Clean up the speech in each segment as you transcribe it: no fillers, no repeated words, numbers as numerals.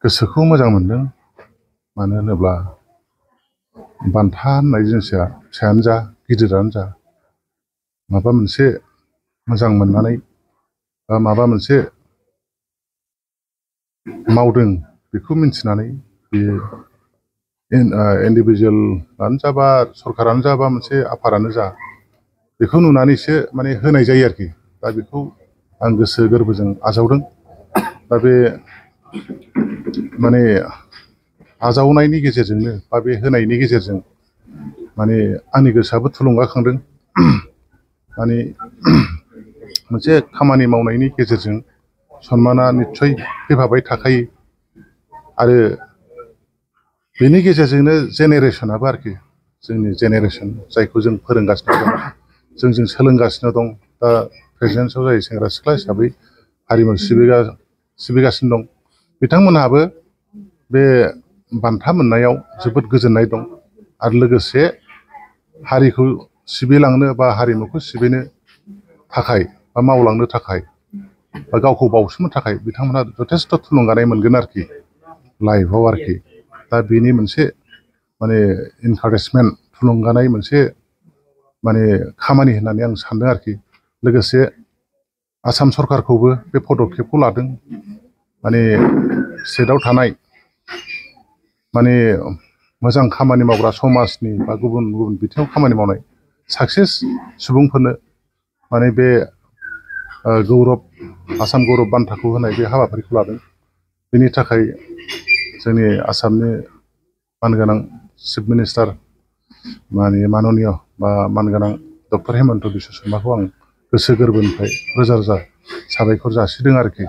गोसोखौ मोजां मोनदों। मानो होनोब्ला बान्था होननाय जिनिसा फिसायानो जा गिदिरानो जा माबा मोनसे मोजां मोननानै बा माबा मोनसे मावदों बेखौ मिन्थिनानै बेयो इन्डिभिजुवेलानो जा बा सरकारानो जा बा मोनसे आफादानो जा बेखौ नुनानैसो माने होनाय जायो आरोखि। दा बेखौ आं गोसो गोरबोजों आजावदों। दा बे माने आजावनायनि गेजेरजोंनो बा बे होनायनि गेजेरजों माने आंनि गोसोआबो थुलुंगाखांदों। माने मोनसे खामानि मावनायनि गेजेरजों सन्माना निस्सय फैफाबाय थाखायो आरो बेनि गेजेरजोंनो जेनेरेसनाबो आरोखि जोंनि जेनेरेसन जायखौ जों फोरोंगासिनो दं जों सोलोंगासिनो दं। दा प्रेजेन्सआव जाय सेंग्रा सिख्ला हिसाबै हारिमु सिबिगासिनो दं बिथांमोनहाबो बे बान्था मोननायाव जोबोद गोजोननाय दं आरो लोगोसे हारिखौ सिबिलांनो बा हारिमुखौ सिबिनो थाखाय बा मावलांनो थाखाय बा गावखौ बावसोमनो थाखाय बिथांमोनहा जथेस्थ' थुलुंगानाय मोनगोन आरोखि लाइफआव आरोखि। दा बेनि मोनसे माने इनकारेजमेन्ट थुलुंगानाय मोनसे माने खामानि होननानै आं सानदों आरोखि। लोगोसे आसाम सरकारखौबो बे पदक्षेपखौ लादों। माने स्टेटआव थानाय माने मोजां खामानि मावग्रा समाजनि बा गुबुन गुबुन बिथिङाव खामानि मावनाय साक्सेस सुबुंफोरनो माने बे आसाम गौरब बान्थाखौ होनाय बे हाबाफारिखौ लादों। बेनि थाखाय जोंनि आसामनि मानगोनां चिफ मिनिस्टार माननीय बा मानगोनां डक्टर हेमन्त बिश्व शर्माखौ आं गोसो गोरबोनिफ्राय रोजा रोजा साबायखर जासिदों आरोखि।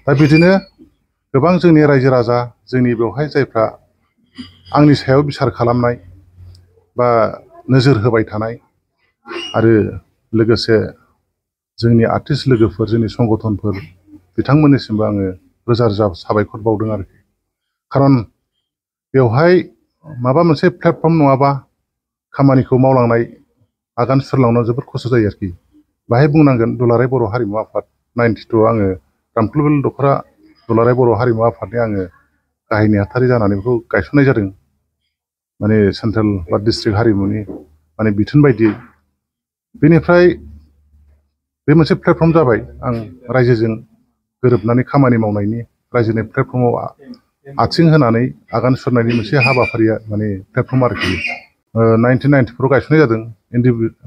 दा बिदिनो गोबां जोंनि रायजो राजा जोंनि बेवहाय जायफ्रा आंनि सायाव बिसार खालामनाय बा नोजोर होबाय थानाय आरो लोगोसे जोंनि आर्टिस्ट लोगोफोर जोंनि संगठनफोर बिथांमोननिसिमबो आङो रोजा रोजा साबायखर बावदों आरोखि। खारन बेवहाय माबा मोनसे प्लेटफर्म नङाबा खामानिखौ मावलांनाय आगान सुरलांनायाव जोबोद खस्थ' जायो आरोखि। बाहाय बुंनांगोन दुलाराय बर' हारिमु आफाद 92 आङो रामफुलबुल दख'रा दुलाराय बर' हारिमु आफादनि आङो गाहाय नेहाथारि जानानै बेखौ गायसननाय जादों। माने सेन्ट्रेल बा डिस्ट्रिक्ट हारिमुनि माने बिथोन बायदियै। बेनिफ्राय बे मोनसे प्लेटफर्म जाबाय आं रायजोजों गोरोबनानै खामानि मावनायनि रायजोनि प्लेटफर्माव आथिं होनानै आगान सुरनायनि मोनसे हाबाफारिया माने प्लेटफर्म आरोखि। 1994 गायसननाय जादों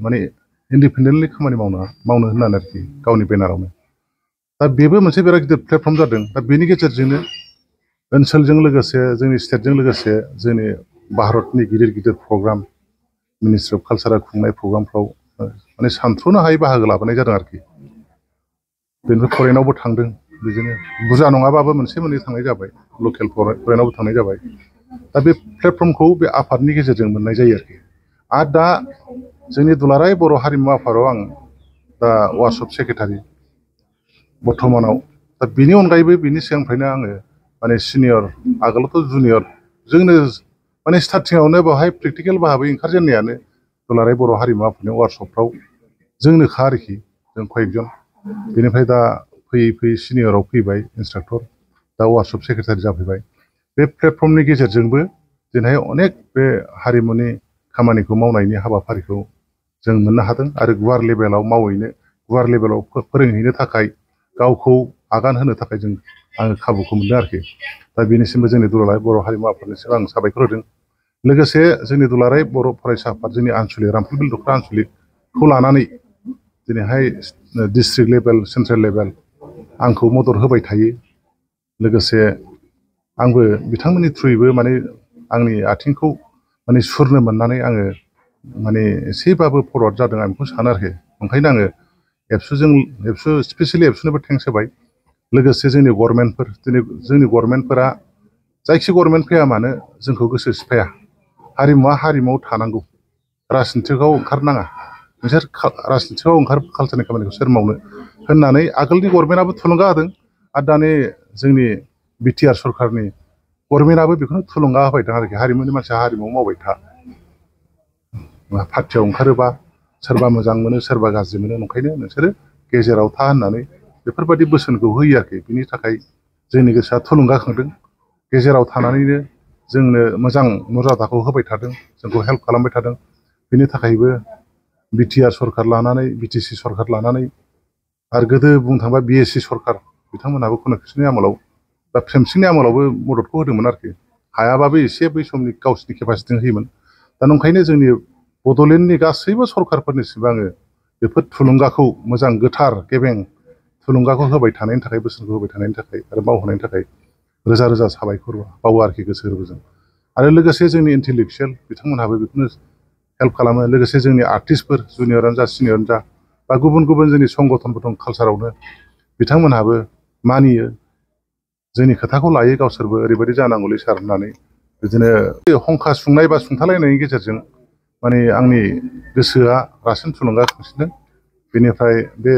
माने इन्डिपेन्डेन्टलि खामानि मावनो होननानै आरोखि गावनि बेनारावनो। दा बेबो मोनसे बिराद गिदिर प्लेटफर्म जादों। दा बेनि गेजेरजोंनो ओनसोलजों लोगोसे जोंनि स्टेटजों लोगोसे जोंनि भारतनि गिदिर गिदिर प्रग्राम मिनिस्ट्रि अफ कालसारा खुंनाय प्रग्रामफ्राव माने सानथ्र'नो हायै बाहागो लाबोनाय जादों आरोखि। बेनिफ्राय फरेनावबो थांदों बिदिनो बुरजा नङाबाबो मोनसे मोननै थांनाय जाबाय। लकेल फरेनावबो थांनाय जाबाय। दा बे प्लेटफर्मखौ बे आफादनि गेजेरजों मोननाय जायो आरोखि। आरो दा जोंनि दुलाराय बर' हारिमु आफादाव आं दा वार्कशप सेक्रेटारि बर्थमानाव। दा बिनि अनगायैबो बिनि सिगांनिफ्रायनो आङो माने सिनियर आगोलावथ' जुनियर जोंनो माने स्टार्टिङावनो बेवहाय प्रेक्टिकेल भाबै ओंखारजेननायानो दुलाराय बर' हारिमु आफादनि वार्कशपफ्राव जोंनोखा आरोखि जों कয়েকজন। बेनिफ्राय दा फैयै फैयै सिनियराव फैबाय इन्सट्राक्टर, दा वार्कशप सेक्रेटारि जाफैबाय। बे प्लेटफर्मनि गेजेरजोंबो दिनैहाय अनेक बे हारिमुनि खामानिखौ मावनायनि हाबाफारिखौ जों मोननो हादों आरो गुवार लेभेलाव गुवार लेभेलाव फोरोंहैनो थाखाय गावखौ आगान होनो थाखाय आङो खाबुखौ मोनदों आरोखि। दा बेनिसिमबो जोंनि दुलाराय बर' हारिमु आफादनिसिम आं साबायखर होदों। लोगोसे जोंनि दुलाराय बर' फरायसा आफाद जोंनि आनसलिक रामफुलबिल दख'रा आनसलिकखौ लानानै दिनैहाय डिस्ट्रिक्ट लेभेल सेन्ट्रेल लेभेल आंखौ मदद होबाय थायो। लोगोसे आंबो बिथांमोननि थ्रुयैबो माने आंनि आथिंखौ माने सुरनो मोननानै आङो माने एसेबाबो फरवार्ड जादों आं बेखौ सानो आरोखि। ओंखायनो आङो स्पेसियेलि एबसुनोबो थेंक्स होबाय। लोगोसे जोंनि गभर्नमेन्टफोरा जायखि गभर्नमेन्ट फैया मानो जोंखौ गोसो सिफाया। हारिमुवा हारिमुआव थानांगौ, राजनिथिकआव ओंखारनाङा। नोंसोर राजनिथिकआव कालसारनि खामानिखौ सोर मावनो होननानै आगोलनि गभर्नमेन्टआबो थुलुंगा होदों आरो दानि जोंनि बिटिआर सरकारनि गभर्नमेन्टआबो बेखौनो थुलुंगा होबाय दं आरोखि। हारिमुनि मानसिया हारिमुआव मावबाय था। पार्टियाव ओंखारोबा सोरबा मोजां मोनो सोरबा गाज्रि मोनो, ओंखायनो नोंसोरो गेजेराव था होननानै बेफोरबायदि बोसोनखौ होयो आरोखि। बिनि थाखाय जोंनि गोसोआ थुलुंगाखांदों गेजेराव थानानैनो जोंनो मोजां मर्यादाखौ होबाय थादों जोंखौ हेल्प खालामबाय थादों बेनि थाखायबो बिटिआर सरखार लानानै बिटिसि सरखार लानानै आरो गोदो बुंनो थाङोबा बिएसि सरखार बिथांमोनहाबो कनस्टिटिउसननि आमोलाव बा फ्रेमसिंनि आमोलावबो मददखौ होदोंमोन आरोखि हायाबाबो एसे बै समनि गावसिनि केपासिटिजों होयोमोन दा नंखायनो जोंनि बड'लेण्डनि गासैबो सरखारफोरनिसिम आङो बेफोर थुलुंगाखौ मोजां गोथार गेबें थुलुंगाखौ होबाय थानायनि थाखाय बोसोनखौ होबाय थानायनि थाखाय आरो मावहोनायनि थाखाय रोजा रोजा साबायखर बावो आरोखि गोसो गोरबोजों आरो लोगोसे जोंनि इन्टेलेक्सुयेल बिथांमोनहाबो बेखौनो हेल्प खालामो लोगोसे जोंनि आर्टिस्टफोर जुनियरानो जा सिनियरानो जा बा गुबुन गुबुन जोंनि संगठनफोर दं कालसारावनो बिथांमोनहाबो मानियो जोंनि खोथाखौ लायो गावसोरबो ओरैबायदि जानांगौलै सार होननानै बिदिनो हंखा सुंनाय बा सुंथालायनायनि गेजेरजों माने आंनि गोसोआ रासिन थुलुंगाखांसिनदों बेनिफ्राय बे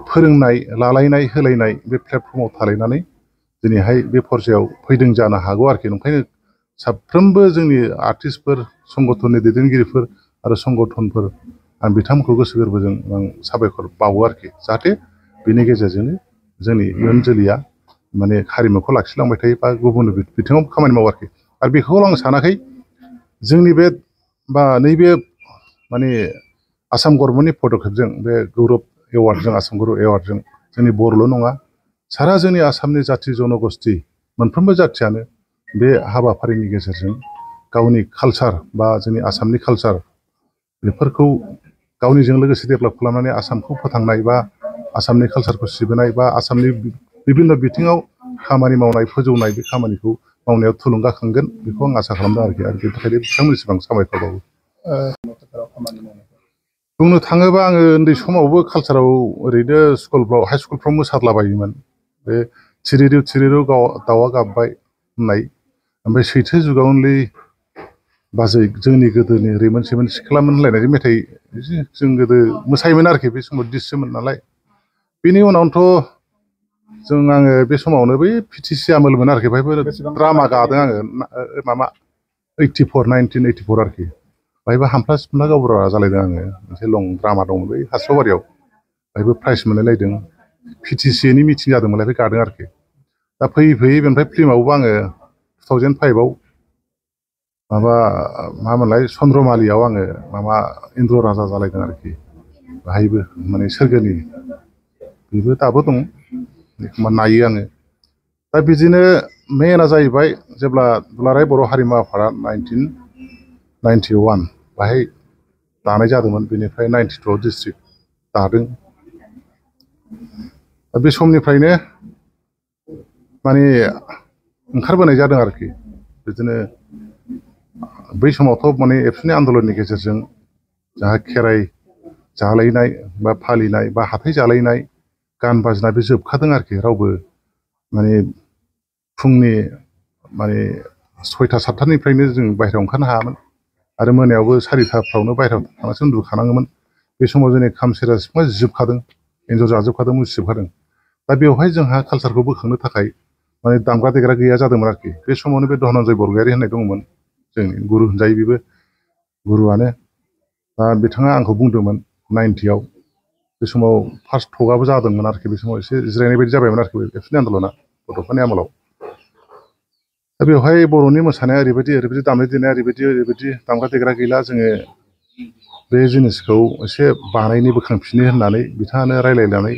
फोरोंनाय लालायनाय होलायनाय बे प्लेटफर्माव थालायनानै दिनैहाय बे पर्यायाव फैदों जानो हागौ आरोखि ओंखायनो साफ्रोमबो जोंनि आर्टिस्टफोर संगठननि दैदेनगिरिफोर आरो संगठनफोर आं बिथांमोनखौ गोसो गोरबोजों आं साबायखर बावो आरोखि जाहाथे बेनि गेजेरजोंनो जोंनि इयुन जोलैया माने हारिमुखौ लाखिलांबाय थायो बा गुबुन बिथिङाव खामानि मावो आरोखि आरो बेखौ आं सानाखै जोंनि बे बा नैबे माने आसाम गभर्नमेन्टनि पदक्षेपजों बे गौरब एवार्डजों आसाम गौरब एवार्डजों जोंनि बर'ल' नङा सारा जोंनि आसामनि जाथि जन'गस्ति मोनफ्रोमबो जाथियानो बे हाबाफारिनि गेजेरजों गावनि कालसार बा जोंनि आसामनि कालसार बेफोरखौ गावनिजों लोगोसे डेभेलप खालामनानै आसामखौ फोथांनाय बा आसामनि कालसारखौ सिबिनाय बा आसामनि बिभिन्न बिथिङाव खामानि मावनाय फोजौनाय बे खामानिखौ मावनायाव थुलुंगाखांगोन बेखौ आं आसा खालामदों आरोखि आरो बेनि थाखायनो बिथांमोननिसिम आं साबायखर बावो बुंनो थाङोबा आङो उन्दै समावबो कालसाराव ओरैनो स्कुलफ्राव हाइ स्कुलफ्राव मोसादलाबायोमोन बे थिरिरु दाउआ गाबबाय होननाय ओमफ्राय सैथो जुगावनोलै बाजै जोंनि गोदोनि रैमोन सैमोन सिख्लामोन होनलायनाय मेथाइ जों गोदो मोसायोमोन आरोखि बे समाव डिससोमोन नालाय बेनि उनावनोथ' आङो बे समावनो बै पिटिसि आमोलमोन आरोखि बेहायबो ड्रामा गादों आङो माबा 1984 आरोखि बाहायबो हामफ्ला सिमफ्ला गावबुरा जालायदों आङो मोनसे लं ड्रामा दंमोन बै हास्रावबारियाव बाहायबो प्राइज मोनलायलायदों पिटिसिनि मिटिं जादोंमोनलाय बे गादों आरोखि दा फैयै फैयै बेनिफ्राय फिल्मावबो आङो 2005आव माबा मामोनलाय चन्द्रमालियाव आङो माबा इन्द्र राजा जालायदों आरोखि बाहायबो माने सोरगोनि बेबो दाबो दं एखमबा नायो आङो दा बिदिनो मेना जाहैबाय जेब्ला दुलाराय बर' हारिमु आफादा 1991 बाहाय दानाय जादोंमोन बेनिफ्राय 92 डिस्ट्रिक्ट दादों दा बे समनिफ्रायनो माने ओंखारबोनाय जादों आरोखि बिदिनो बै समावथ' माने एबसुनि आन्दलननि गेजेरजों जाहा खेराइ जालायनाय बा फालिनाय बा हाथाइ जालायनाय गान बाजना बे जोबखादों आरोखि रावबो माने फुंनि माने 6टा 7टानिफ्रायनो जों बाहेरायाव ओंखारनो हायामोन आरो मोनायावबो 4टाफ्रावनो बाहेरायाव थांनासो उन्दुखानाङोमोन बे समाव जोंनि खाम सेरजा सिफुङा जिजोबखादों एन्जर जाजोबखादों मुसिजोबखादों दा बेवहाय जोंहा कालसारखौ बोखांनो थाखाय माने दामग्रा देग्रा गैया जादोंमोन आरोखि बे समावनो बे धनन्जय बरगयारि होननाय दंमोन जोंनि गुरु होनजायो बेबो गुरुआनो दा बिथाङा आंखौ बुंदोंमोन 90आव बे समाव फार्स्ट टकआबो जादोंमोन आरोखि बे समाव एसे जिरायनाय बायदि जाबायमोन आरोखि एबसुनि आन्दलना गथ'फोरनि आमोलाव दा बेवहाय बर'नि मोसानाया ओरैबायदि दामनाय देनाया ओरैबायदि दामग्रा देग्रा गैला जोङो बे जिनिसखौ एसे बानायनो बोखांफिनो होननानै बिथाङानो रायलायनानै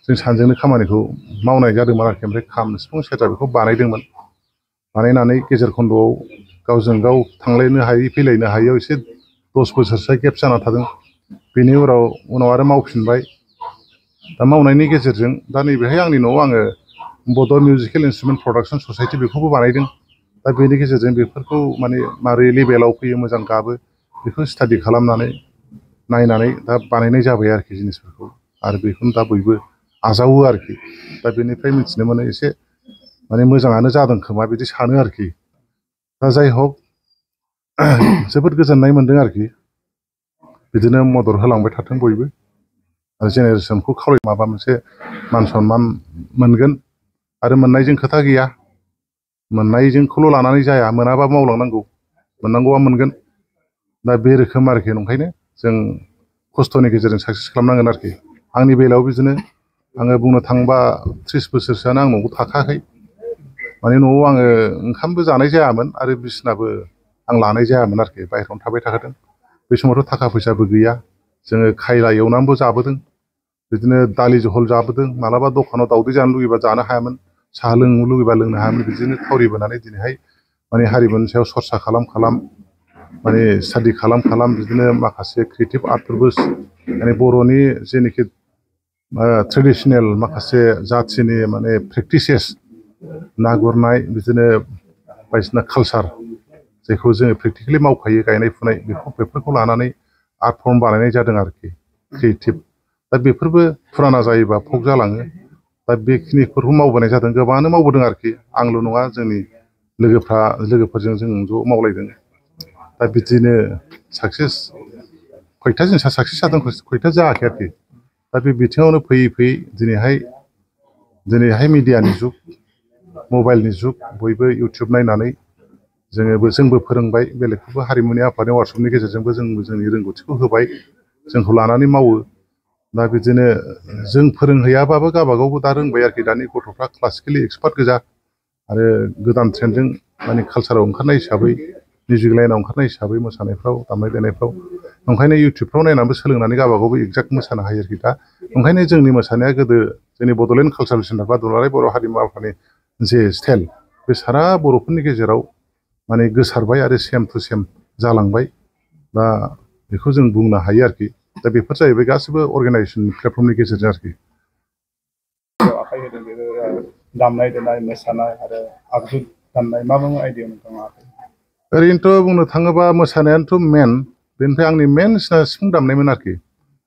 जों सानैजोंनो खामानिखौ मावनाय जादोंमोन आरोखि ओमफ्राय खाम सिफुं सेरजा बेखौ बानायदोंमोन बानायनानै गेजेर खन्द'आव गावजों गाव थांलायनो हायै फैलायनो हायैयाव एसे 10 बोसोरसो गेप जाना थादों बेनि उनाव आरो मावफिनबाय दा मावनायनि गेजेरजों दा नैबेहाय आंनि न'आव आङो बड' मिउजिकेल इन्सट्रुमेन्ट प्रडाक्सन ससाइटि बेखौबो बानायदों दा बेनि गेजेरजों बेफोरखौ माने मारै लेभेलाव फैयो मोजां गाबो बेखौ स्टाडि खालामनानै नायनानै दा बानायनाय जाबाय आरोखि जिनिसफोरखौ आरो बेखौनो दा बयबो आजावो आरोखि दा बेनिफ्राय मिथिनो मोनो एसे माने मोजाङानो जादों खोमा बिदि सानो आरोखि दा जाय हक जोबोद गोजोननाय मोनदों आरोखि बिदिनो मदद होलांबाय थाथों बयबो आरो जेनेरेसनखौ खावलाय माबा मोनसे मान सनमान मोनगोन आरो मोननायजों खोथा गैया मोननायजोंखौल' लानानै जाया मोनाबा मावलांनांगौ मोननांगौआ मोनगोन दा बे रोखोम आरोखि ओंखायनो जों खस्थ'नि गेजेरजों साक्सेस खालामनांगोन आरोखि आंनि बेलायाव बिदिनो आङो बुंनो थाङोबा 30 बोसोरसोआनो आं न'आव थाखायाखै माने न'आव आङो ओंखामबो जानाय जायामोन आरो बिसिनाबो आं लानाय जायामोन आरोखि बाहेरायावनो थाबाय थाखादों बे समावथ' थाखा फैसाबो गैया जोङो खायला एवनानैबो जाबोदों बिदिनो दालि जहल जाबोदों मालाबा दखानाव दावदै जानो लुगैबा जानो हायामोन साहा लोंनो लुगैबा लोंनो हायामोन बिदिनो थावरिबोनानै दिनैहाय माने हारिमुनि सायाव सरसा खालाम माने स्टाडि खालाम बिदिनो माखासे क्रिएटिभ आर्टफोरबो माने बर'नि जेनोखि ट्रेडिसनेल माखासे जाथिनि माने प्रेक्टिसेस ना गुरनाय बिदिनो बायदिसिना कालसार जायखौ जोङो प्रेक्टिकेलि मावखायो गायनाय फुनाय बेफोरखौ लानानै आर्ट फर्म बानायनाय जादों आरोखि क्रिएटिभ दा बेफोरबो फुराना जायोबा फक जालाङो दा बेखिनिफोरखौ मावबोनाय जादों गोबाङानो मावबोदों आरोखि आंल' नङा जोंनि लोगोफोरजों जों ज' मावलायदों दा बिदिनो साक्सेस खयथा जिनिसा साक्सेस जादों खयथा जायाखै आरोखि दा बे बिथिङावनो फैयै दिनैहाय मिडियानि जुग मबाइलनि जुग बयबो इउटुब नायनानै जोंबो फोरोंबाय बेलेगखौबो हारिमुनि आफादनि वार्कशपनि गेजेरजोंबो जोंनि रोंगौथिखौ होबाय जोंखौ लानानै मावो दा बिदिनो जों फोरोंहैयाबाबो गावबागावबो दा रोंबाय आरोखि दानि गथ'फ्रा क्लासिकेलि एक्सपार्ट गोजा आरो गोदान ट्रेन्डजों माने कालसाराव ओंखारनाय हिसाबै मिउजिक लाइनाव ओंखारनाय हिसाबै मोसानायफ्राव दामनाय देनायफ्राव ओंखायनो इउटुबफ्राव नायनानैबो सोलोंनानै गावबागावबो एक्जाक्ट मोसानो हायो आरोखि दा ओंखायनो जोंनि मोसानाया गोदो जोंनि बड'लेण्ड कालसारेल सेन्टार बा दुलाराय बर' हारिमु आफादनि जे स्टाइल बे सारा बर'फोरनि गेजेराव माने गोसारबाय आरो सेम टु सेम जालांबाय दा बेखौ जों बुंनो हायो आरोखि दा बेफोर जाहैबाय गासिबो अर्गानाइजेसन प्लेटफर्मनि गेजेरजों आरोखि आखाइ होदों बे दामनाय देनाय मोसानाय आरो आगजु दामनाय मा आइडिया नोंथाङा ओरैनोथ' बुंनो थाङोबा मोसानायानोथ' मेन बेनिफ्राय आंनि मेन सिफुं दामनायमोन आरोखि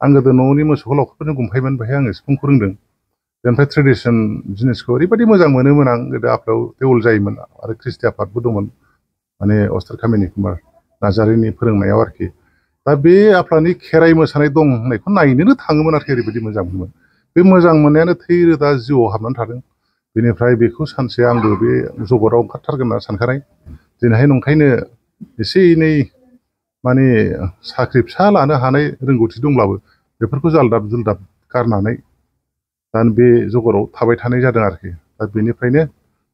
आं गोदो न'नि मोसौखौ लावखारफोरजों गुमफायोमोन बेहाय आङो सिफुंखौ रोंदों बेनिफ्राय ट्रेडिसन जिनिसखौ ओरैबायदि मोजां मोनोमोन आं गोदो आफायाव देवल जायोमोन आरो ख्रिस्टि आफादबो दंमोन माने अस्तार कामिनि कुमार नार्जारिनि फोरोंनायाव आरोखि दा बे आफादनि खेराइ मोसानाय दं होननायखौ नायनोनो थाङोमोन आरोखि ओरैबायदि मोजां मोनोमोन बे मोजां मोननायानो थै रोदा जिउआव हाबनानै थादों बेनिफ्राय बेखौ सानसे आंबो बे जगतआव ओंखारथारगोन होनना सानखानाय दिनैहाय नंखायनो एसे एनै माने साख्रि फिसा लानो हानाय रोंगौथि दंब्लाबो बेफोरखौ जालदाब जुलदाब गारनानै दा बे जगतआव थाबाय थानाय जादों आरोखि दा बेनिफ्रायनो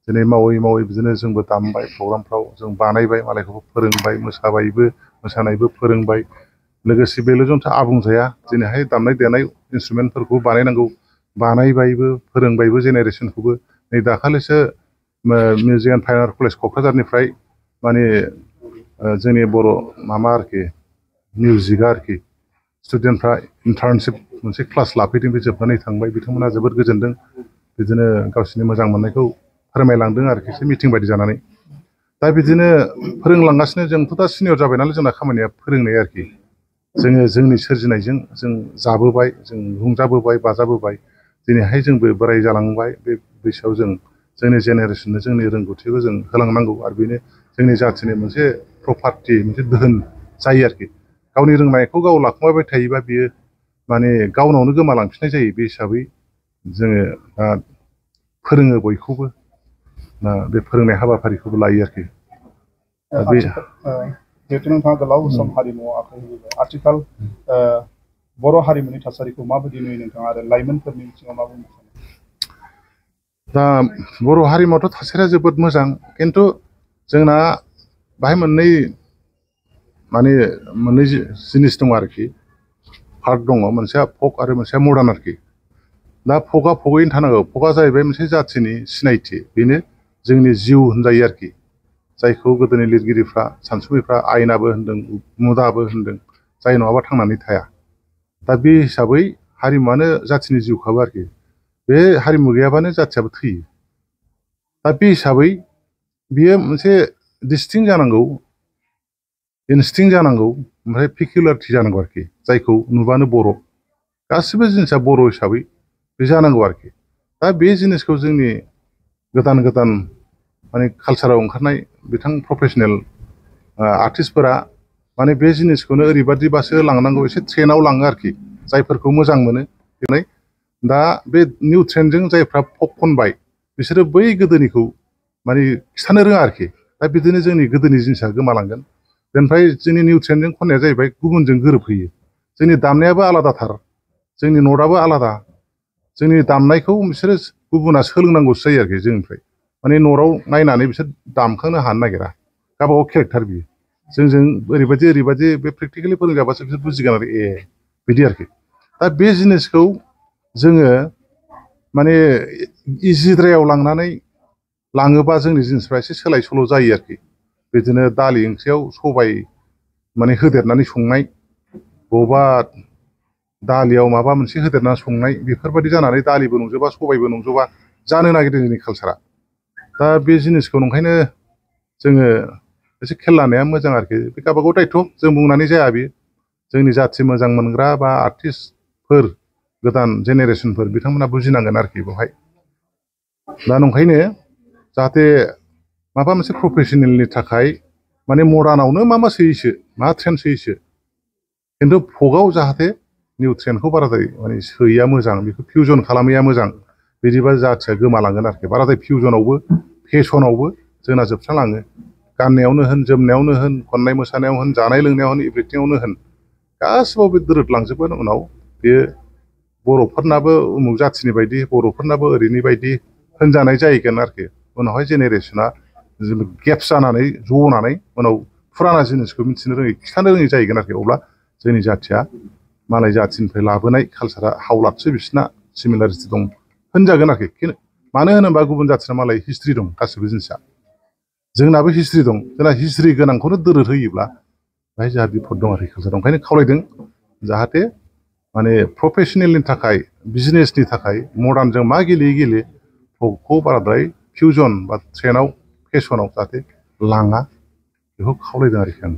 दिनै मावै बिदिनो जोंबो दामबाय प्रग्रामफ्राव जों बानायबाय मालायखौबो फोरोंबाय मोसानायबो फोरोंबाय लोगोसे बेल'जोंथ' आबुं जाया दिनैहाय दामनाय देनाय इन्सट्रुमेन्टफोरखौ बानायनांगौ बानायबायबो फोरोंबायबो जेनेरेसनखौबो नै दाखालिसो music and fine art college क'क्राझारनिफ्राय माने जोंनि बर' माबा आरोखि मिउजिकआ आरोखि स्टुडेन्टफ्रा इन्टार्नशिप मोनसे क्लास लाफैदों बे जोबनानै थांबाय बिथांमोना जोबोद गोजोनदों बिदिनो गावसोरनि मोजां मोननायखौ फोरमायलांदों आरोखि एसे मिटिं बायदि जानानै दा बिदिनो फोरोंलांगासिनो जोंथ' दा सिनियर जाबाय नालाय जोंना खामानिया फोरोंनाय आरोखि जोंनि सोरजिनायजों जों जाबोबाय जों रंजाबोबाय बाजाबोबाय दिनैहाय जोंबो बोराय जालांबाय बे बैसोआव जोंनि जेनेरेसननो जोंनि रोंगौथिखौ जों होलांनांगौ आरो बेनो जोंनि जाथिनि मोनसे प्रपार्टि मोनसे दोहोन जायो आरोखि गावनि रोंनायखौ गाव लाखुमाबाय थायोबा बियो माने गावनावनो गोमालांफिननाय जायो बे हिसाबै जोङो फोरोङो बयखौबो बे फोरोंनाय हाबाफारिखौबो लायो आरोखि जिहेतु नोंथाङा गोलाव सम हारिमुआव आखाइ होबोबाय आथिखाल बर' हारिमुनि थासारिखौ माबायदि नुयो नोंथाङा आरो लाइमोनफोरनि बिथिङाव मा बुंनो सानो दा बर' हारिमुआथ' थासारिया जोबोद मोजां खिन्थु जोंना बाहाय मोननै जिनिस दं आरोखि पार्ट दङ मोनसेया फक आरो मोनसेया मडार्न आरोखि दा फकआ फकैनो थानांगौ फकआ जाहैबाय मोनसे जाथिनि सिनायथि बेनो जोंनि जिउ होनजायो आरोखि जायखौ गोदोनि लिरगिरिफ्रा सानसुमैफ्रा आयनाबो होनदों मुदाबो होनदों जाय नङाबा थांनानै थाया दा बे हिसाबै हारिमुआनो जाथिनि जिउखाबो आरोखि बे हारिमु गैयाबानो जाथियाबो थैयो दा बे हिसाबै बियो मोनसे डिस्टिंक्ट जानांगौ इनस्टिंक्ट जानांगौ ओमफ्राय पिकुलारिटि जानांगौ आरोखि जायखौ नुबानो बर' गासिबो जिनिसा बर' हिसाबै बे जानांगौ आरोखि दा बे जिनिसखौ जोंनि गोदान माने कालसाराव ओंखारनाय बिथां प्रफेसनेल आर्टिस्टफोरा माने बे जिनिसखौनो ओरैबादिबासो लांनांगौ एसे ट्रेन्डआव लाङो आरोखि जायफोरखौ मोजां मोनो दा बे निउ ट्रेन्डजों जायफ्रा फक खनबाय बिसोरो बै गोदोनिखौ माने खिथानो रोङा आरोखि दा बिदिनो जोंनि गोदोनि जिनिसा गोमालांगोन बेनिफ्राय जोंनि निउ ट्रेन्डजों खननाया जाहैबाय गुबुनजों गोरोबहैयो जोंनि दामनायाबो आलादाथार जोंनि नटआबो आलादा जोंनि दामनायखौ बिसोरो गुबुना सोलोंनांगौसो जायो आरोखि जोंनिफ्राय माने न'राव नायनानै बिसोर दामखांनो हानो नागिरा गावबागाव केरेक्टार बियो जोंजों ओरैबायदि बे प्रेक्टिकेलि फोरोंजाबासो बिसोर बुजिगोन आरो बिदि आरोखि दा बे जिनिसखौ जोङो माने इजिद्रायाव लाङोबा जोंनि जिनिसफ्रा एसे सोलाय सोल' जायो आरोखि बिदिनो दालि ओंख्रियाव सबाय माने होदेरनानै संनाय बबेबा दालियाव माबा मोनसे होदेरनानै संनाय बेफोरबायदि जानानै दालिबो नंजोबा सबायबो नंजोबा जानो नागिरदों जोंनि कालसारा दा बे जिनिसखौ ओंखायनो जोङो एसे खेल लानाया मोजां आरोखि बे गावबागाव दायथ' जों बुंनानै जाया बेयो जोंनि जाथि मोजां मोनग्रा बा आर्टिस्टफोर गोदान जेनेरेसनफोर बिथांमोना बुजिनांगोन आरोखि बेवहाय दा नंखायनो जाहाथे माबा मोनसे प्रफेसनेलनि थाखाय माने मडार्नावनो मा सोयोसो मा ट्रेन्ड सोयोसो खिन्थु फकआव जाहाथे निउ ट्रेन्डखौ बाराद्राय माने सोयैया मोजां बेखौ फिउजन खालामैया मोजां बिदिबा जाथिया गोमालांगोन आरोखि बाराद्राय फिउजनावबो फेसनावबो जोंना जोबस्रांलाङो गाननायावनो होन जोमनायावनो होन खननाय मोसानायाव होन जानाय लोंनायाव होन एभ्रिथिङावनो होन गासिबाव बे दोरोदलांजोबगोन उनाव बेयो बर'फोरनाबो उमुक जाथिनि बायदि बर'फोरनाबो ओरैनि बायदि होनजानाय जाहैगोन आरोखि उनावहाय जेनेरेसना गेप्स जानानै जनानै उनाव फुराना जिनिसखौ मिथिनो रोङै खिथानो रोङै जाहैगोन आरोखि अब्ला जोंनि जाथिया मालाय जाथिनिफ्राय लाबोनाय कालसारा हावलादसो बिसिना सिमिलारिटि दं होनजागोन आरोखि मानो होनोबा गुबुन जाथिना मालाय हिस्ट्रि दं गासिबो जिनिसा जोंनाबो हिस्ट्रि दं जोंना हिस्ट्रि गोनांखौनो दोरोद होयोब्ला बेहाय जोंहा बिपद दं आरोखि कालसार दं ओंखायनो खावलायदों जाहाथे माने प्रफेसनेलनि थाखाय बिजनेसनि थाखाय मडार्नजों मा गेले फकखौ बाराद्राय फिउजन बा ट्रेन्डआव फेसनाव जाहाथे लाङा बेखौ खावलायदों आरोखि आं